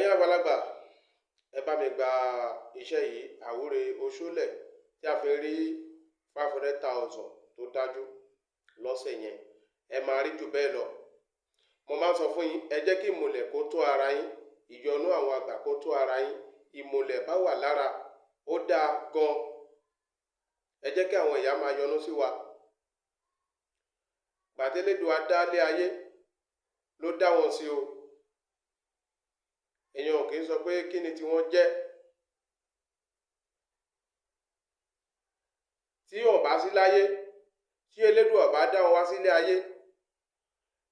Ẹ̀yin àgbàlagbà, ẹ bá mi gba iṣẹ́ yìí, àwúre oṣólẹ̀ tí a fi rí 500,000 tó dájú lọ́sẹ̀ yẹn. Ẹ máa rí jù bẹ́ẹ̀ lọ. Mo máa ń sọ fún yín, ẹ jẹ́ kí ìmùlẹ̀ kó tó ara yín, ìyọnú àwọn àgbà kó tó ara yín. Ìmùlẹ̀ bá wà lára, ó dáa gan. Ẹ jẹ́ kí àwọn ìyá máa yọ́nú sí wa. Gbàtẹ́lẹ́dùá dá lé ayé ló dá wọn sí o. Èèyàn ò kì í sọ pé kí ni tiwọn jẹ́. Tí ò bá sí láyé, tí Elédùà bá dá wọn wá sílé ayé,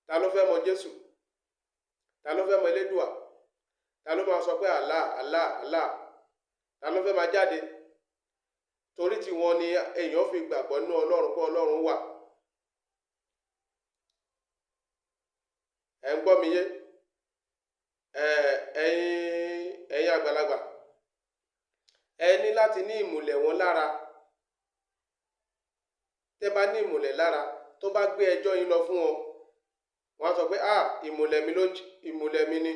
ta ló fẹ́ mọ Jésù? Ta ló fẹ́ mọ Elédùà? Ta ló máa sọ pé Allah, Allah, Allah? Ta ló fẹ́ máa jáde? Torí tí wọn ni èèyàn fi gbàgbọ́ nínú Ọlọ́run pé Ọlọ́run wà. Ẹ ń gbọ́ mi yé? Ẹ̀yin àgbàlagbà, ẹ ní láti ní ìmùlẹ̀ wọn lára. Tẹ́ bá ní ìmùlẹ̀ lára, tó bá gbé ẹjọ́ yín lọ fún wọn, wọ́n á sọ pé ah, ìmùlẹ̀ mi ló ń, ìmùlẹ̀ mi ni.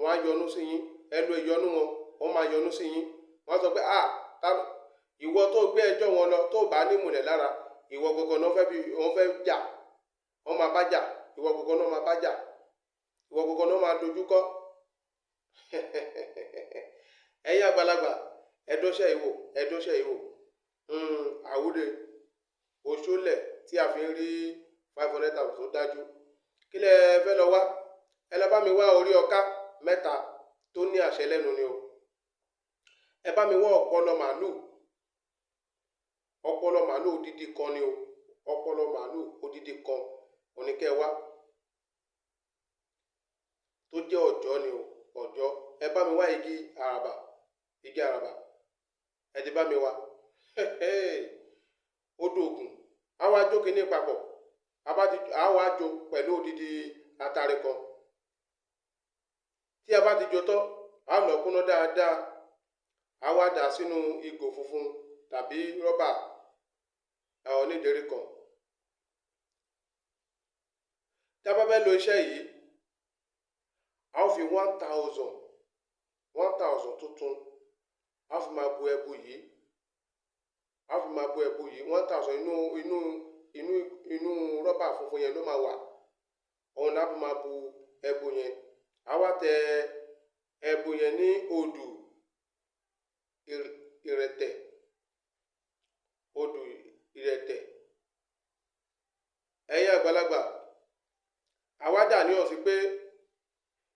Wọ́n á yọ́nú sí yín. Ẹ lo ìyọ́nú wọn, wọ́n máa yọ́nú sí yín. Wọ́n á sọ pé ah, ìwọ tó gbé ẹjọ́ wọn lọ, tó bá ní ìmùlẹ̀ lára, ìwọ gangan náà fẹ́ fi, wọ́n fẹ́ jà, wọ́n máa bá jà, ìwọ gangan náà máa bá jà, ìwọ gangan náà máa dojú kọ. Ẹ̀yin àgbàlagbà, ẹ dọ́ṣẹ́ ìwò, ẹ dọ́ṣẹ́ ìwò. Àwúre oṣólẹ̀ tí a fi ń rí 500,000 tó dájú. Kí lẹ fẹ́ lọ wá? Ẹ lọ bá mi wá orí ọká mẹ́ta tó ní àṣẹ lẹ́nu ni o. Ẹ bá mi wá ọpọlọ màálù. Ọpọlọ màálù odidi kan ni o. Ọpọlọ màálù odidi kan òní kẹ́ wá. Tó jẹ́ ọ̀jọ́ ni o, ọ̀jọ́. Ẹ bá mi wá igi àràbà, igi àràbà. Ẹ ti bá mi wá. Odò Ògùn. A wá jó kiní papọ̀. A wá jó pẹ̀lú odidi atare kan. Tí a bá ti jó tán, a lọ kúná dáadáa. A wá dà sínú ìgò funfun tàbí rọ́bà onídèrí kan. Tí a bá fẹ́ lo iṣẹ́ yìí, a ó fi 1,000, 1,000 tuntun, a fi máa bu ẹbu yìí. A fi máa bu ẹbu yìí. 1,000 inú rọ́bà funfun yẹn ló máa wà. Òun la fi máa bu ẹbu yẹn. A wá tẹ ẹbu yẹn ní odù ìrẹ̀tẹ̀, odù ìrẹ̀tẹ̀. Ẹ̀yin àgbàlagbà, àwa dà ní ọ̀sìn pé